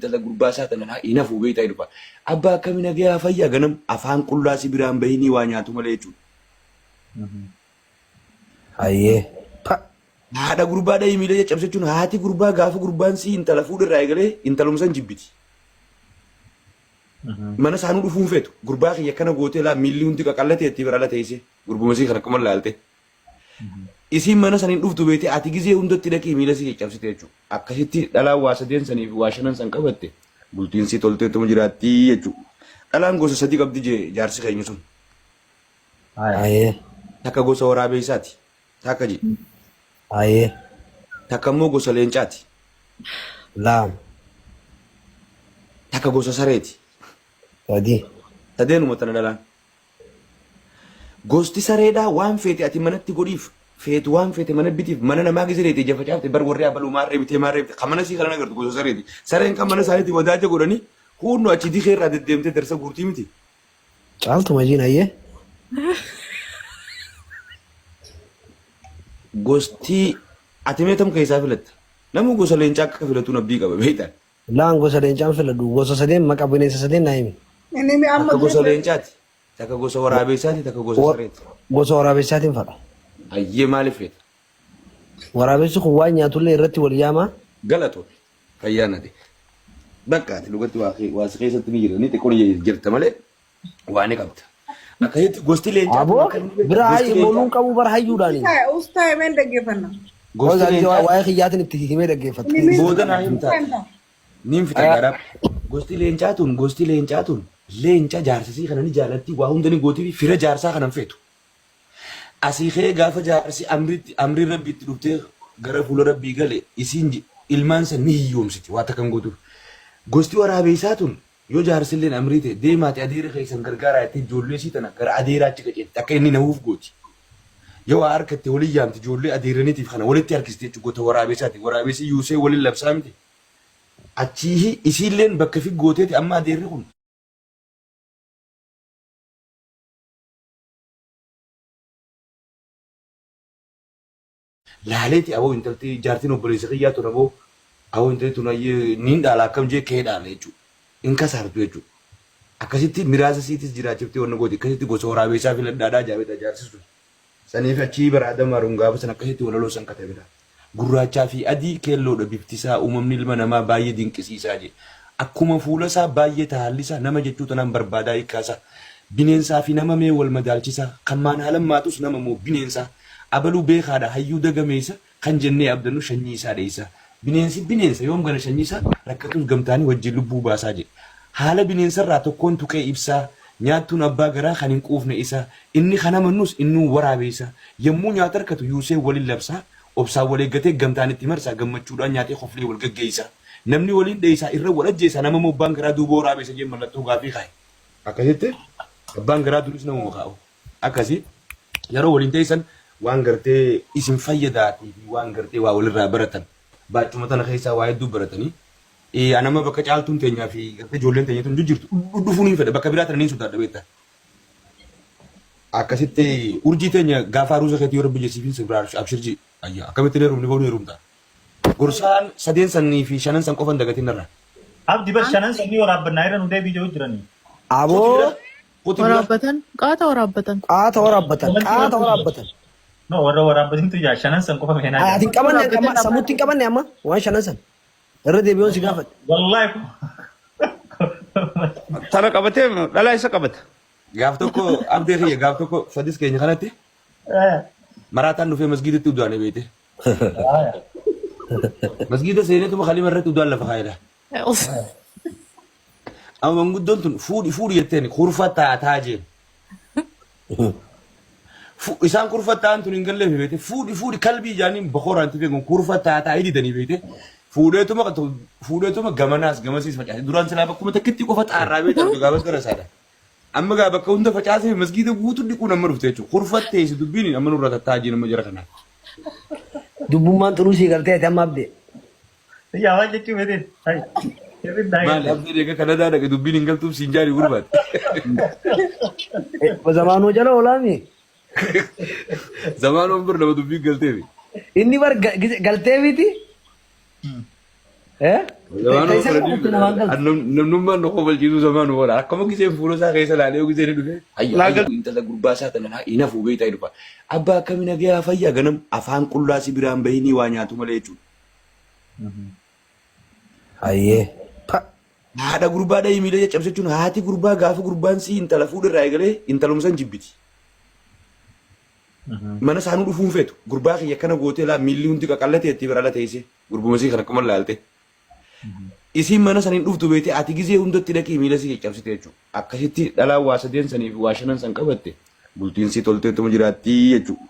intala gurbaa isaa tana hin hafu beektaa dhufa. Abbaa akkami nagayaa fayyaa ganam afaan qullaa si biraan bahinii waa nyaatu malee jechuudha. Hayyee. Pa. Haadha gurbaa dhahii miila caccabse jechuun haati gurbaa gaafa gurbaan si intala fuudhe irraa eegalee intaluma san jibbiti. Mana isaanuu dhufuu hin feetu. Gurbaa kiyya akkana gootee laa miilli hundi qaqallatee itti bira ala teessee. Gurbuma sii kana akkuma laalte. Isiin mana saniin dhuftu beetee ati gizee hundatti dhaqii miila sii caccabsite jechuudha. Akkasitti dhalaan waa sadeen sanii fi waa shanan san qabatte bultiin sii tolteetuma jiraatti jechuudha. Dhalaan gosa sadii qabdi jee jaarsi keenya sun. Hayyee. Takka gosa waraabeessaati. Takka jee. Hayyee. Takka immoo gosa leencaati. Laam. Takka gosa sareeti. Sadii. Sadeenuma tana dhalaan. Gosti sareedhaa waan feete ati manatti godhiif feetu waan feete mana bitiif mana namaa gizee deete ija facaafte bar warri abaluu maarree bitee maarree bitee kan mana sii kana agartu gosa sareeti. Sareen kan mana isaaniitti wadaaja godhanii huunnu achi dikee irraa deddeemtee darsa guurtii miti. Caaltu majiin hayyee. Gosti ati mee tam keessaa filatta? Namni gosa leencaa akka filatuun abdii qaba beektaa? Laan gosa leencaan filadhu gosa sadeen maqa bineensa sadeen naa himi. Inni mi amma Takka gosa dura leencaati, takka gosa waraabeessaati, takka gosa sareeti. Gosa waraabessaatiin fadha. Hayyee maaliif feeta? Waraabessi kun waan nyaatullee irratti wal yaamaa. Galatoomi. Fayyaa nati. Bakka ati dhugatti waa waa si keessatti ni jira. Ni xiqqoo ni jirta malee waa ni qabda. Akkasitti gosti leencaa Aboo tun akkamitti beekta? bira Gosti hayi leencaa mooluun qabu bara hayyuudhaani. Ustaa ustaa meen dhaggeeffanna. gosti leencaa Waa'ee kiyyaatiin itti himee dhaggeeffatta. Inni meen booda naa himtaa. himta. Niin fixa garaa. Gosti leencaa tun gosti leencaa tun leenca jaarsisii kana ni jaalatti waa hunda ni gootii fi fira jaarsaa kana hin feetu. Asii ka'ee gaafa jaarsi amritti amrii rabbi itti dhuftee gara fuula rabbii gale isiin ilmaan san ni hiyyoomsiti waa takka hin gootuuf. Gosti waraabeessaa tun yoo jaarsilleen amrii ta'e deemaati adeera keessan gargaaraa jettee ijoollee isii tana gara adeeraa achi qaceelti akka inni nahuuf gooti. Yoo waa harkatte waliin yaamti ijoollee adeeraniitiif kana walitti harkisti jechuudha gota waraabeessaati. Waraabeessi yuusee waliin labsaa miti. Achii isiilleen bakka fi gooteeti amma adeerri kun laaleeti aboo intalti jaartiin obboleessa kiyyaa tun aboo aboo intalti tun ayyee niin dhaala akkam jee kee dhaala jechuudha. Hin kasaartu jechuudha. Akkasitti miraasa siitis jiraachiftee wanna gooti akkasitti gosa waraabeessaa filadhaadhaa jaabeta jaarsi sun. Saniif achii bara Adam Haruun gaafa san akkasitti walaloo san katabedha. Gurraachaa fi adii keelloodha biftisaa uumamni ilma namaa baay'ee dinqisiisaa jee. Akkuma fuulasaa baay'ee tahaallisaa nama jechuu tanaan barbaadaa hiikkaasaa. Bineensaa fi nama mee wal madaalchisaa kan maan haalammaatus nama moo bineensaa. Abalu beekaadha hayyuu dagameessa kan jennee abdannu shanyii isaa dheessa. Bineensi bineensa yoom gana shanyii isaa rakkatus gamtaanii wajjin lubbuu baasaa jedhe. Haala bineensarraa tokkoon tuqee ibsaa nyaattuun abbaa garaa kan hin quufne isa inni kan amannus innuu waraabeessa. Yommuu nyaata argatu yuusee walin labsaa obsaan wal eeggatee gamtaan itti marsaa gammachuudhaan nyaatee koflee wal gaggeessa. Namni waliin dheessaa irra wal ajjeesaa nama moo abbaan garaa duuba waraabeessa jee mallattoo gaafii kaaye. Akkasitti abbaan garaa duris namuma kaa'u. Akkasi yeroo waliin teessan waan gartee isin fayyadaatii fi waan gartee waa walirraa baratan baachuma tana keessaa waa hedduu baratanii. An amma bakka caaltuun teenyaa fi gartee ijoolleen teenya tun jirtu dhufuun hin fedha bakka biraa tana niin sodaadha beektaa. Akkasitti urjii teenya gaafa aruuza keetii yoo rabbi jessiifin si biraa abshir ji ayya akkamitti illee heerumni boonu heerumta. Gorsaan sadeen sanii fi shanan san qofan dagatin narra. Abdi bar shanan sanii waraabbannaa irra nu deebii jiru jiranii. Kuti Aboo bira kuti bira Waraabbatan qaata waraabbatan. qaata waraabbatan qaata waraabbatan. No warra waraabbatintu jaa shanan san qofa meenaa Ati jaa. hin qabanne amma Waraabbatan sammuutti hin qabanne amma waan shanan san irra deebi'uun si gaafadhe. Wallahi Tana qabatee dhalaa isa qabata. Gaaf tokko abdee kiyya gaaf tokko sadis keenya kanatti maraataan dhufee masgiidatti udaane beekte. Masgiida seeneetuma kalima irratti udaan lafa kaayedha. Amma manguddoon tun fuudhi fuudhi jetteen kurfa taataa jeen. Isaan kurfa ta'an tun hin galleef beekte fuudhi fuudhi kalbii jaaniin bokoraan itti beekun kurfa taataa hididanii beekte fuudheetuma fuudheetuma gamanaas gamasiis facaase duraan silaa bakkuma takkitti qofa xaarraa beekte arga gaafas gara isaadha. Amma gaa bakka hunda facaasee masgiida guutuu dhiquun amma dhufte jechuudha. Kurfa teessi dubbiin amma nurra tattaa jiin amma jara kanaa. Dubbummaan xuruu sii galtee ati amma abdee. Yaa waan jechuu fedhe. Hai. Sirriitti naa Maali galte. abdii eega Kanadaa dhaqe dubbiin hin galtuuf siin jaari gurbaate. Zamaanoo jala oolaami. Zamaanoon bir nama dubbiin galteefi. Inni bar galtee miti. Eh? Ta'isa qabatte namaan galtu. Namnummaan nu kobalchiisuu zamaan nu oola. Akkuma giseen fuula isaa keessa ilaalee yoo giseen dhufe. Hayya Naa hayya gal- intala gurbaa isaa tana hin hafuu beektaa dhufa. Abbaa akkami nagayaa fayyaa ganam afaan qullaa si biraan bahinii waa nyaatu malee jechuudha. Hayyee. Pa. Haadha gurbaa dhahii miila caccabse jechuun haati gurbaa gaafa gurbaan si intala fuudhirraa eegalee intaluma san jibbiti. Mana isaanuu dhufuun feetu. Gurbaa kiyya akkana gootee laa miilli hundi qaqallatee itti bira ala teessee. Gurbuma sii kana akkuma laalte. Isiin mana saniin dhuftu beektee ati gizee hundatti dhaqii miila sii caccabsite jechuudha. Akkasitti dhalaan waa sadeen sanii fi waa shanan san qabatte bultiin sii tolteetuma jiraatti jechuudha.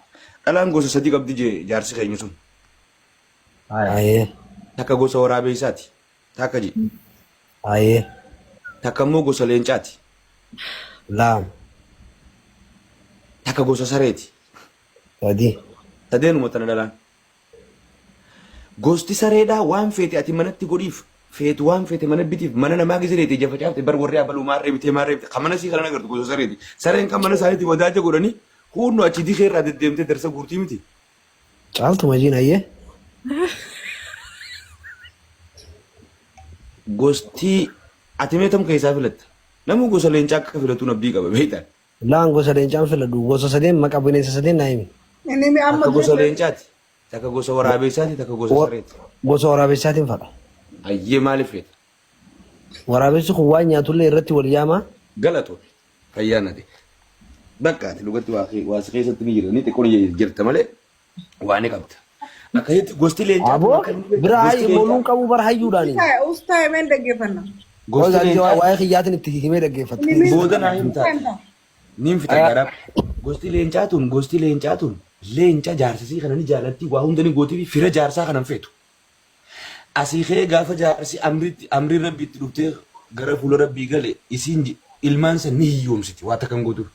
Dhalaan gosa sadii qabdi jee jaarsi keenya sun. Hayyee. Takka gosa waraabeessaati. Takka jee. Hayyee. Takka immoo gosa leencaati. Lama. Takka gosa sareeti. Sadii. Sadeenuma tana dhalaan. Gosti sareedhaa waan feete ati manatti godhiif feetu waan feete mana bitiif mana namaa gizee deete ija facaafte bar warri abaluu maarree bitee maarree bitee kan mana sii kana agartu gosa sareeti. Sareen kan mana isaaniitti wadaaja godhanii huunnu achi dikee irraa deddeemtee darsa guurtii miti. Caaltu majiin hayyee. Gosti ati mee tam keessaa filatta? Namni gosa leencaa akka filatuun abdii qaba beektaa? Laan gosa leencaan filadhu. Gosa sadeen maqaa bineensa sadeen naa himi. Inni mi amma Takka gosa leencaati, takka gosa waraabessaati, takka gosa sareeti. Gosa waraabessaatiin fadha. Hayyee maaliif feeta? Waraabessi kun waan nyaatullee irratti wal yaamaa. Galatoomi. Fayyaa nati. Bakka ati dhugatti waa si keessatti ni jira. Ni xiqqoo ni jirta malee waa ni qabda. Akkasitti gosti leencaa Aboo bira gosti hayyu leencaa booluun qabu bara hayyuudhaani. Ustaa meen dhaggeeffanna. gosti leencaa Waa'ee kiyyaatiin itti himee dhaggeeffatta. Inni mi booda naa himtaa. Niin fixa garaa. Gosti leencaa tun leenca jaarsisii kana ni jaalatti waa hunda ni gootii fi fira jaarsaa kana hin feetu. Asii ka'ee gaafa jaarsi amritti amrii rabbiitti dhuftee gara fuula rabbii gale isiin ilmaan san ni hiyyoomsiti waa takka hin gootuuf.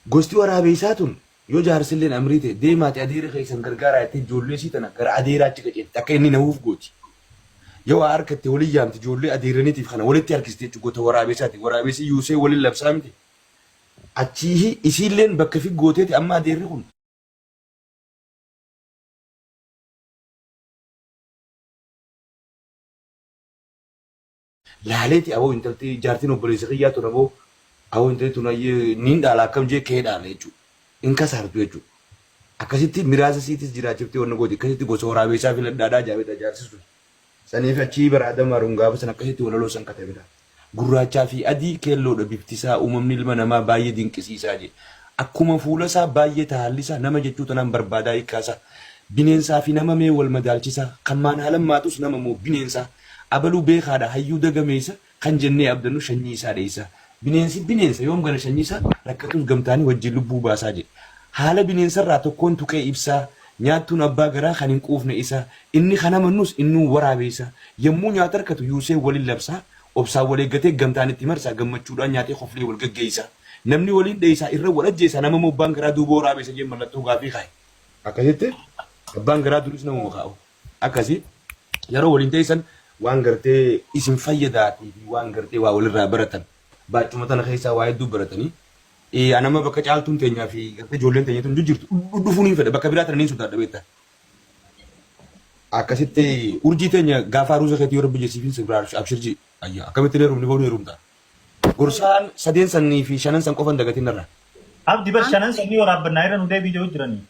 Gosti waraabeessaa tun yoo jaarsilleen amrii ta'e deemaati adeera keessan gargaaraa jettee ijoollee isii tana gara adeeraa achi qaceelti akka inni nahuuf gooti. Yoo waa harkatte waliin yaamti ijoollee adeeraniitiif kana walitti harkisti jechuudha goota waraabeessaati. Waraabeessi yuusee waliin labsaa miti. Achii isiilleen bakka fi gooteeti amma adeerri kun laaleeti aboo intalti jaartiin obboleessa kiyyaa tun aboo aboo intalti tun ayyee niin dhaala akkam jee kee dhaala jechuudha. In kasaartu jechuudha. Akkasitti miraasa siitis jiraachiftee wanna gooti akkasitti gosa waraabeessaa filadhaadhaa jaabeta jaarsi sun. Saniif achii bara Adam Haruun gaafa san akkasitti walaloo san katabedha. Gurraachaa fi adii keelloodha bifti isaa uumamni ilma namaa baay'ee dinqisiisaa jee. Akkuma fuula isaa baay'ee tahaalli isaa nama jechuu tanaan barbaadaa hiikkaasaa. Bineensaa fi nama mee wal madaalchisaa kan maan haalammaatus nama moo bineensaa. Abaluu beekaadha hayyuu dagameessa kan jennee abdannu shanyii isaa dheessa. Bineensi bineensa yoom gana shanyii isaa rakkatus gamtaanii wajjin lubbuu baasaa jedhe. Haala bineensarraa tokkoon tuqee ibsaa nyaattuun abbaa garaa kan hin quufne isa inni kan amannus innuu waraabeessa. Yommuu nyaata harkatu yuusee walin labsaa obsaan wal eeggatee gamtaan itti marsaa gammachuudhaan nyaatee koflee wal gaggeessa. Namni waliin dheessaa irra wal ajjeesaa nama moo abbaan garaa duuba waraabeessa jee mallattoo gaafii kaa'e. Akkasitti abbaan garaa duris namuma kaa'u. Akkasi yeroo waliin teessan waan gartee isin fayyadaatii fi waan gartee waa walirraa baratan baachuma tana keessaa waa hedduu baratanii anama bakka caaltuun teenyaa fi gartee ijoolleen teenya tun jirtu dhufuun hin fedha bakka biraa tana niin sodaadha beektaa. Akkasitti urjii teenya gaafa aruuza keetii yoo rabbi jessiifin si biraa abshirji ayya akkamitti hin heerumne boonu heerumta. Gorsaan sadeen sanii fi shanan san qofan dagatin irraa. Abdi bar shanan sanii waraabbannaa irra nu deebii jiru jiranii.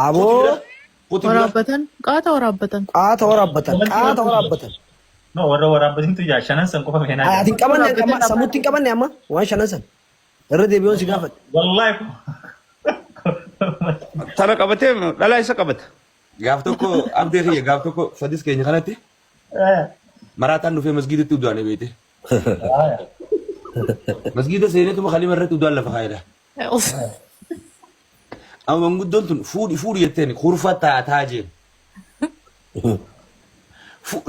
Aboo Kuti bira Waraabbatan qaata waraabbatan. qaata waraabbatan qaata waraabbatan. No warra waraabbatintu jaa shanan san qofa feenaa Ati hin qabanne amma sammuutti hin qabanne amma waan shanan san irra deebi'uun si gaafadhe. Wallahi. Tana qabatee dhalaa isa qabata. Gaaf tokko abdee kiyya gaaf tokko fadis keenya kanatti maraataan dhufee masgiidatti udaane beekte. Masgiida seeneetuma kalima irratti udaan lafa kaayedha. Amma manguddoon tun fuudhi fuudhi jetteen kurfa taataa jeen.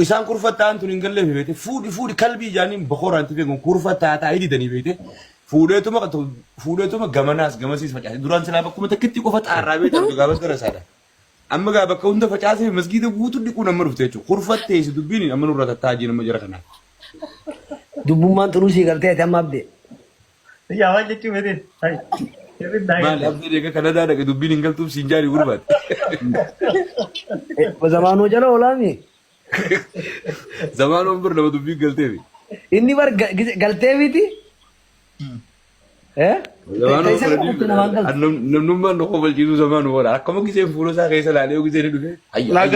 Isaan kurfa ta'an tun hin galleef beekte fuudhi fuudhi kalbii jaaniin bokoraan tifee kun kurfa taataa hididanii beekte fuudheetuma fuudheetuma gamanaas gamasiis facaase duraan silaa bakkuma takkitti qofa xaarraa beekte gaafas gara isaadha. Amma gaa bakka hunda facaasee masgiida guutuu dhiquun amma dhufte jechuudha. Kurfatteessi dubbiin amma nurra tattaa jiran amma jara kanaa. Dubbummaan xuruu sii galtee ati amma abdee. Yaa waan jechuu fedhe. Hai. Maali abdii egaa Kanadaa dhaqe dubbiin hin galtuuf siin jaari gurbaate. Zamaanuu jala oolaami. Zamaanoon bir nama dubbii galteefi. Inni bar galtee miti. Eh? Zamaanoo Isa qabatte namaan galtu. Namnummaan nu kobalchiisu zamaanoo godha. Akkuma giseen fuula isaa keessa laalee giseen dhufe. Hayya. Laa Hayya.